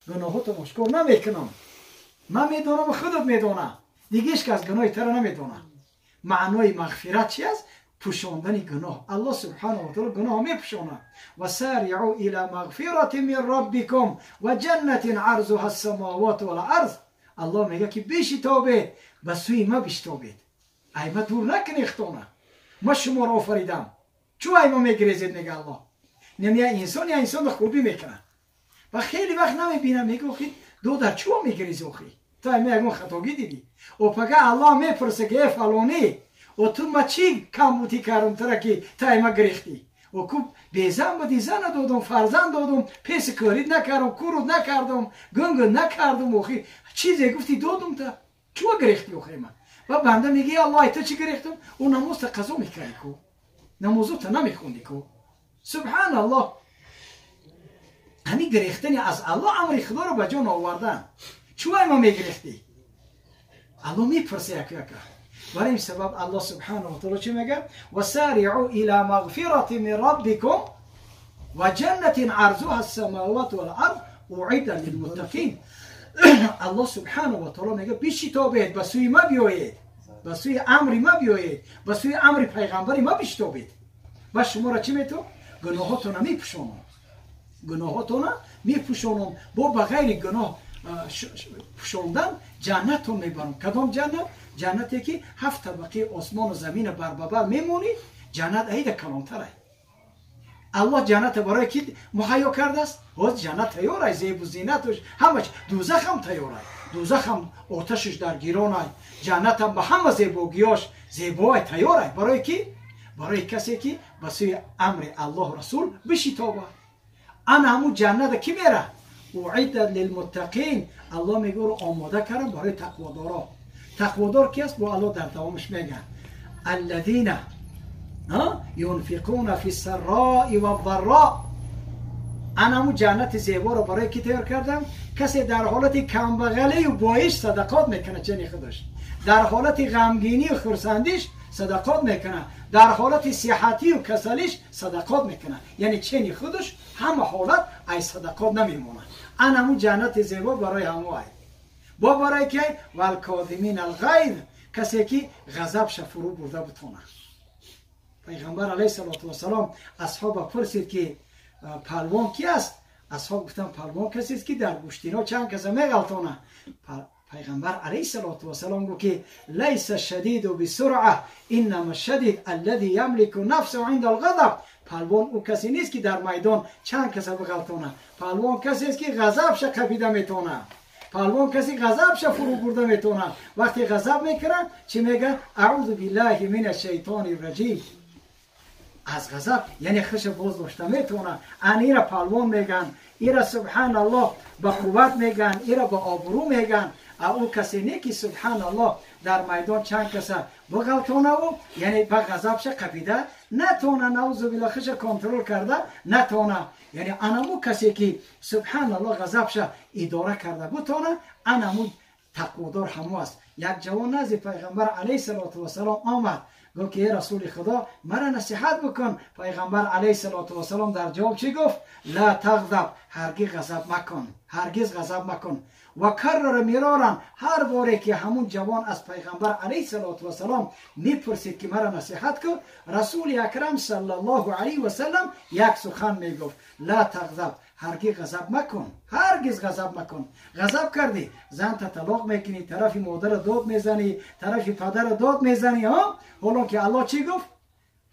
Гуноҳотон ошкор намекунам. Ман медонам, худат медона. Дига ҳеч кас гуноҳи тара намедона. Маънои мағфират чи аст? Пӯшондани гуноҳ. Аллоҳ субҳанаҳу ва таъоло гуноҳ мепӯшонад. Васариъу ила мағфирати мин роббикум ва ҷаннатин арзуҳа ссамавату вал арз. Аллоҳ мегӯяд ки бишитобед, ба сӯи ма бишитобед. Ай ма дур накунед худтона. Ма шуморо офаридам. Чӯ ай ма мегирезед, мега Аллоҳ. Нем я инсон я инсонро хубӣ мекунад. Ва хеле вақт намебинам, мега охи додар чӯ мегирези охи? Ту ай ма ягон хатогӣ дидӣ? О пага Аллоҳ мепурса ки э фалонӣ, о ту ма чӣ камбутӣ кардам тура ки ту ай ма гирехтӣ? О ку безан будӣ, зана додум, фарзанд додум, песи корид накардам, курут накардам, гунгу накардам, охи чизе гуфтӣ додум та. Чӯ гирехтӣ охи ма? Ва банда меги Аллоҳ ай ту чӣ гирехтам? О намозта қазо мекардӣ ку. Намозота намехондӣ ку. Субҳаналлоҳ. Ҳамин гирехтани аз Аллоҳ амри Худоро ба ҷон овардан. Чӯ ай ма мегирехтӣ? Аллоҳ мепурса яку яка. Барои ин сабаб Аллоҳ субҳанаҳу ва таъоло чӣ мегӯяд? Васариъу ила мағфирати мин роббикум ва ҷаннатин арзуҳа ссамавату вал арз уиддат лилмуттақин. Аллоҳ субҳанаҳу ва таъоло мегӯяд бишитобед, ба сӯи ма биёед, ба сӯи амри ма биёед, ба сӯи амри пайғамбари ма бишитобед. Ба шуморо чӣ метавон? Гуноҳотона мепӯшонам. Гуноҳотона мепӯшонам. Бо ба ғайри гуноҳ пӯшондан ҷаннатон мебарам. Кадом ҷаннат? Ҷаннате ки ҳафт табақаи осмону замина барбабар мемонӣ, ҷаннат аида калонтарай. Аллоҳ ҷанната барои ки муҳайё кардааст? Ҳозир ҷаннат тайёрай, зебу зинатуш ҳама чи. Дӯзах ҳам тайёрай. Дӯзах ҳам оташаш дар гиронай. Ҷаннатам ба ҳама зебогиёш зебоай, тайёрай. Барои ки? Барои касе ки ба сӯи амри Аллоҳ расул бишитобад. Ана ҳамун ҷанната ки мера? Уиддат лилмуттақин. Аллоҳ мегӯ ро омода кардам барои тақводоро. Тақводор ки аст? Бо Аллоҳ дар давомаш мегӯяд: аллазина юнфиқуна фи ссаррои ваддарро. Ана ҳамун ҷаннати зеборо барои ки тайёр кардам? Касе дар ҳолати камбағалию боиш садақот мекунад чени худаш, дар ҳолати ғамгинию хурсандиш садақот мекунад, дар ҳолати сиҳатию касалиш садақот мекунад. Яъне чени худаш ҳама ҳолат ай садақот намемонад. Ана ҳамун ҷаннати зебо барои ҳамо ай. Бо барои ки валкозимин алғайз, касе ки ғазабша фурӯ бурда бутонад. Пайғамбар алайҳи салоту вассалом асҳоба пурсид ки палвон ки аст? Асҳоб гуфтанд палвон касест ки дар гӯштино чанд каса меғалтонад. Пайғамбар алайҳи салоту вассалом гуфт ки лайса шадиду бисуръа иннама шадид аллади ямлику нафсаҳу инда алғазаб. Палвон ӯ касе нест ки дар майдон чанд каса биғалтонад. Палвон касест ки ғазабша қапида метавонад. Палвон касе ғазабша фурӯ бурда метавонад. Вақте ғазаб мекунад чӣ мегӯяд? Аъузу биллаҳи мин ашшайтони раҷим. Аз ғазаб яъне худша боз дошта метавонад. Ан ира палвон мегӯянд, ира субҳаналлоҳ ба қувват мегӯянд, ира ба обрӯ мегӯянд. А ӯ касе не ки субҳаналлоҳ дар майдон чанд каса биғалтонаву яъне ба ғазабша қапида натавона, наузу билла худша контрол карда натавона. Яъне анаму касе ки субҳаналлоҳ ғазабша идора карда бутона, анаму тақводор ҳамо аст. Як ҷавон назди пайғамбар алайҳи салоту вассалом омад, гуфт ки эй расули худо, мара насиҳат бикун. Пайғамбар алайҳи салоту вассалом дар ҷавоб чӣ гуфт? Ла тағзаб, ҳаргиз ғазаб макун, ҳаргиз ғазаб макун. Ва каррара мироран, ҳар боре ки ҳамун ҷавон аз пайғамбар алайҳи салоту вассалом мепурсид ки мара насиҳат кун, расули акрам саллаллоҳу алайҳи васаллам як сухан мегуфт: ла тағзаб, ҳаргиз ғазаб макун, ҳаргиз ғазаб макун. Ғазаб кардӣ, занта талоқ мекунӣ, тарафи модара дод мезанӣ, тарафи падара дод мезанӣ. Ҳоло ки Аллоҳ чӣ гуфт?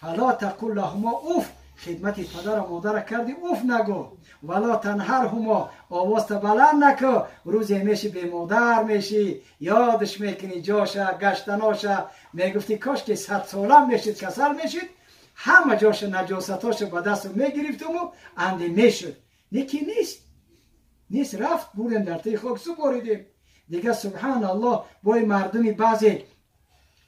Фала тақул лаҳумо уф, хидмати падару модара кардӣ, уф нагӯ. Вала танҳарҳумо, овозта баланд накӯ. Рӯзе меши бемодар мешӣ, ёдаш мекунӣ ҷоша, гаштаноша. Мегуфтӣ кош ки садсола мешид, касал мешид, ҳама ҷоша наҷосатоша ба дасту мегирифтуму анди мешуд. Неки нест, нест, рафт, бурдем дар таи хок супоридем. Дига субҳаналлоҳ бои мардуми баъзе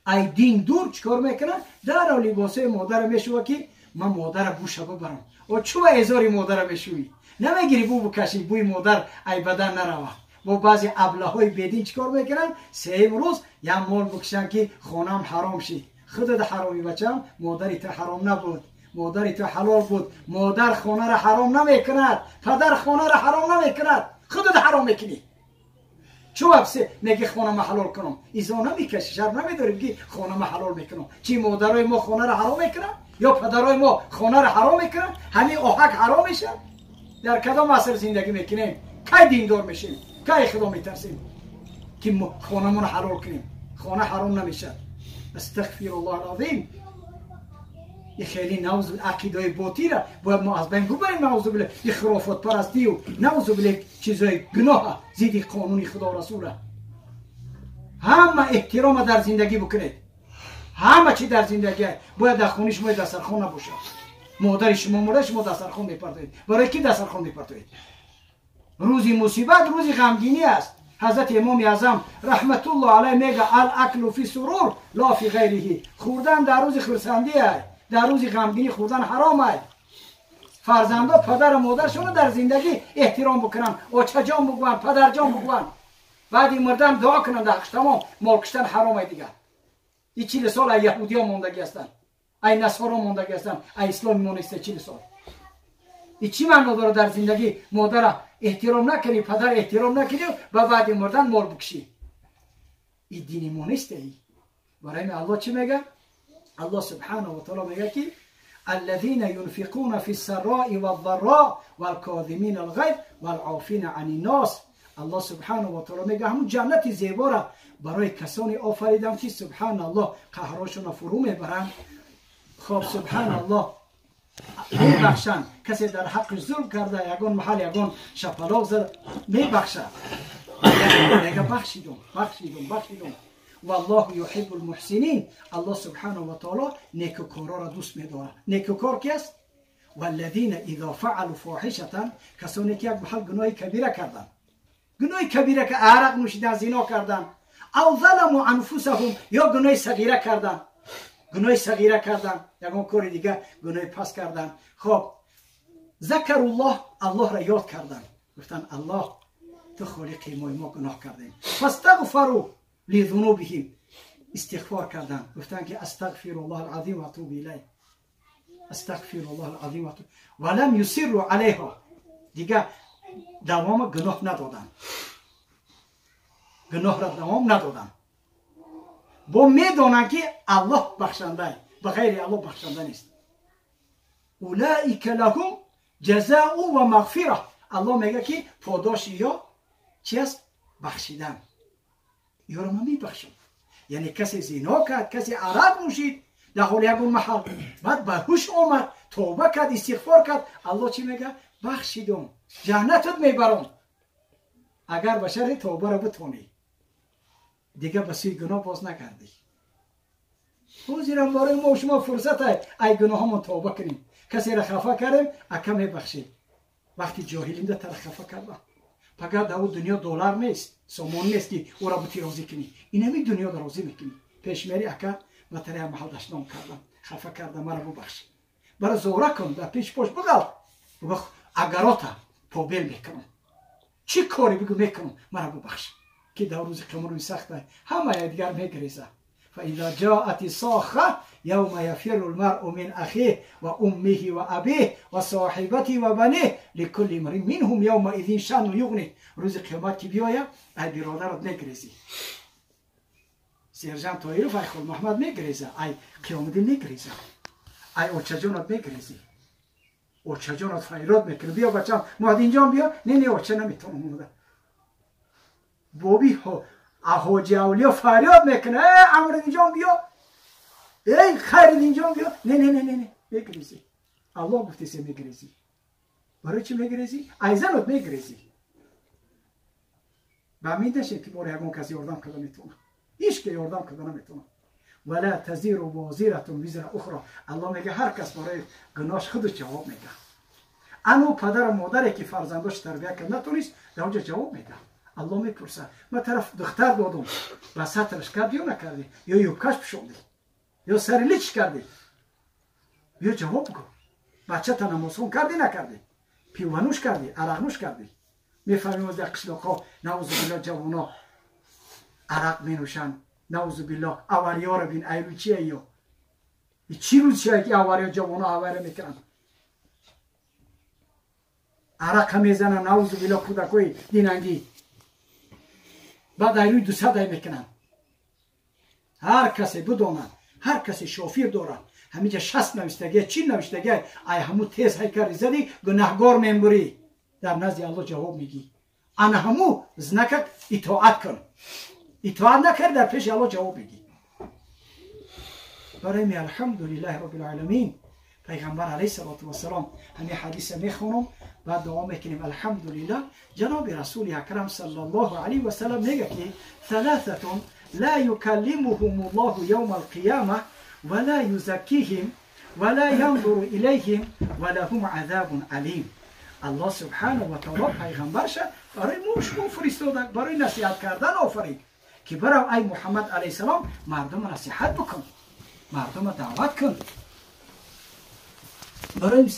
ай дин дур чикор мекунанд? Дарро либосҳои модара мешува ки ман модара буша бибарам. О чӯ эзори модара мешӯӣ? Намегирӣ бу букашӣ, бӯи модар ай бадан нарава. Бо баъзе аблаҳои бедин чикор мекунанд? Сеюм рӯз як мол бикушанд ки хонам ҳаром шид. Худат ҳаромӣ бачам, модари ту ҳаром набуд, модари ту ҳалол буд. Модар хонаро ҳаром намекунад, падар хонаро ҳаром намекунад. خودت حرام میکنی. چو واسه میگی خونه ما حلال کنم؟ ایزا نمیکشی، شرم نمیداری بگی خونه ما حلال میکنم. چی مادرای ما خونه رو حرام میکنن یا پدرای ما خونه رو حرام میکنن؟ همین آهک حرام میشه. در کدام عصر زندگی میکنیم؟ کی دیندار میشیم؟ کی خدا میترسیم که خونمون حلال کنیم؟ خونه حرام نمیشه. استغفر الله العظیم. یه خیلی نعوذ بالله عقیده باطله را باید ما از بین ببریم. نعوذ بالله یه خرافات پرستی و نعوذ بالله چیزای گناه زید قانون خدا و رسوله. همه احترام در زندگی بکنید. همه چی در زندگی باید در خونه شما دسترخوان نباشه. مادر شما مرده، شما دسترخوان میپرتوید. برای کی دسترخوان میپرتوید؟ روزی مصیبت، روزی غمگینی است. حضرت امام اعظم رحمت الله علیه میگه الاکل فی سرور لا فی غیره. خوردن در روز خرسندی است، در روز غمگینی خوردن حرام است. فرزندا پدر و مادرشون در زندگی احترام بکنن، آچه جان بگوین، پدر جان بگوین، بعد این مردن دعا کنن در حقش. تمام مال کشتن حرام است دیگه. این 40 سال ای یهودی ها ماندگی هستن، ای نصارا ماندگی هستن، ای اسلام مانسته 40 سال. این چی معنا داره در زندگی مادر احترام نکنی، پدر احترام نکنی و بعد مردن مال بکشی؟ این دین ما نیست. ای برای الله چی میگه؟ الله سبحانه و تعالی میگه که الذين ينفقون في السراء والضراء والكاظمين الغيظ والعافين عن الناس. الله سبحانه و تعالی میگه همون جنت زیبا را برای کسانی آفریدم که سبحان الله قهراشون فرو میبرن. خب سبحان الله میبخشن. کسی در حق ظلم کرده، یگان محل یگان شپلاق زد، میبخشه. میگه بخشیدم بخشیدم بخشیدم. والله یحب المحسنین. الله سبحانه و تعالی نیکوکارا را دوست میداره. نیکوکار کی است؟ والذین اذا فعلوا فاحشه، کسانی که یک محل گناه کبیره کردن، گناه کبیره که عرق نوشیدن، زنا کردن، او ظلموا انفسهم، یا گناه صغیره کردن، گناه صغیره کردن، یگان کار دیگه گناه پس کردن. خب ذکر الله، الله را یاد کردن، گفتن الله تو خالق ما، ما گناه کردیم. فاستغفروا لذنوبهم، استغفار کردن، گفتن که استغفر الله العظیم و اتوب الیه، استغفر الله العظیم و اتوب، ولم یصروا علیها، دیگه دوام گناه ندادن، گناه را دوام ندادن. با میدونن که الله بخشنده، بغیر الله بخشنده نیست. اولئک لهم جزاء و مغفره. الله میگه که پاداش یا چی است؟ بخشیدن. یا را من میبخشم. یعنی کسی زنا کرد، کسی عرق نوشید در حال یگون محل، بعد به هوش آمد، توبه کرد، استغفار کرد، الله چی میگه؟ بخشیدم، جنتت میبرم. اگر بشر توبه را بتونی دیگه به سوی گناه باز نکردی. حاضرم برای ما و شما فرصت های ای گناه توبه کنیم. کسی را خفه کردیم اکه میبخشیم. وقتی جاهلیم ده تر خفه کردم. فقط در دنیا دلار نیست، سامان نیست که او را بتی راضی کنی. این همی دنیا را راضی میکنی. پیش میری اکه ما تره محل دشنام کردم، خفه کردم، مرا ببخش. برا زوره کن، در پیش پاش بغل. بگو اگراتا پابل میکنم. چی کاری بگو میکنم، مرا ببخش. که در روز قیامت روی سخته، همه دیگر میگریزه. فإذا جاءت الصاخة يوم يفر المرء من أخيه وأمه وأبيه وصاحبته وبنيه لكل امرئ منهم يومئذ شأن يغنيه. روز قیامت که بیاید ای برادرت میگریزی، سرجان طاهروف ای خال محمد میگریزه، ای قیام میگریزه، ای اوچه جانت میگریزی، اوچه جانت فریاد میکنه بیا بچم مهدین جان بیا. نه نه اوچه نمیتونم اومده. بابی ها حاجی اولیا فریاد میکنه ای امردین جان بیا، ای خیردین جان بیا. نه نه نه نه نه میگریزی. الله گفته سی میگریزی. برای چی میگریزی؟ ای زنت میگریزی. به امید نشیم که برای یگان کسی یاردم کرده میتونه. هیچ که یاردم کرده نمیتونه. ولا تزیر وازرة وزر اخرى. الله میگه هر کس برای گناهش خودش جواب میده. انو پدر و مادری که فرزنداش تربیت کرد نتونست در اونجا جواب میده. الله میپرسه من طرف دختر دادم و سطرش کردی یا نکردی، یا یوکش پشوندی، یا سر لیچ کردی، بیا جواب بگو. بچه تا نمازخون کردی نکردی، پیوانوش کردی، عرقنوش کردی. میفهمیم از قشلاق‌ها نعوذ بالله جوانا عرق مینوشن، نعوذ بالله اوریا رو بین ایرو چیه یا چی روز چیه که اوریا جوانا اوره میکنن. Арақа мезананд, наузу билла, кӯдакҳои динангӣ. Баъд айрӯи дусад ай мекунанд. Ҳар касе бидонад, ҳар касе шофир дорад, ҳаминҷа 60 навиштагия, 40 навиштагия, ай ҳаму тез ҳай карди, зади, гунаҳгор мембурӣ, дар назди Аллоҳ ҷавоб мегӣ. Ана ҳаму знака итоат кун. Итоат накард, дар пеши Аллоҳ ҷавоб мегӣ. Барои ми, алҳамдулиллаҳи роббил. Пайғамбар алайҳиссалоту вассалом, ҳамин ҳадиса мехонам, баъд дуо мекунем. Алҳамдулиллаҳ, ҷаноби Расули Акрам саллаллоҳу алайҳи васалам мега, ки ثلاثة لا يكلمهم الله يوم القيامة ولا يزكيهم ولا ينظر إليهم ولهم عذاب أليم. الله سبحانه وتعالى پیغمبرش برای ما شما فرستاده، برای نصیحت کردن آفرید که برای ای محمد علیه السلام، مردم نصیحت بکن، مردم دعوت کن. برای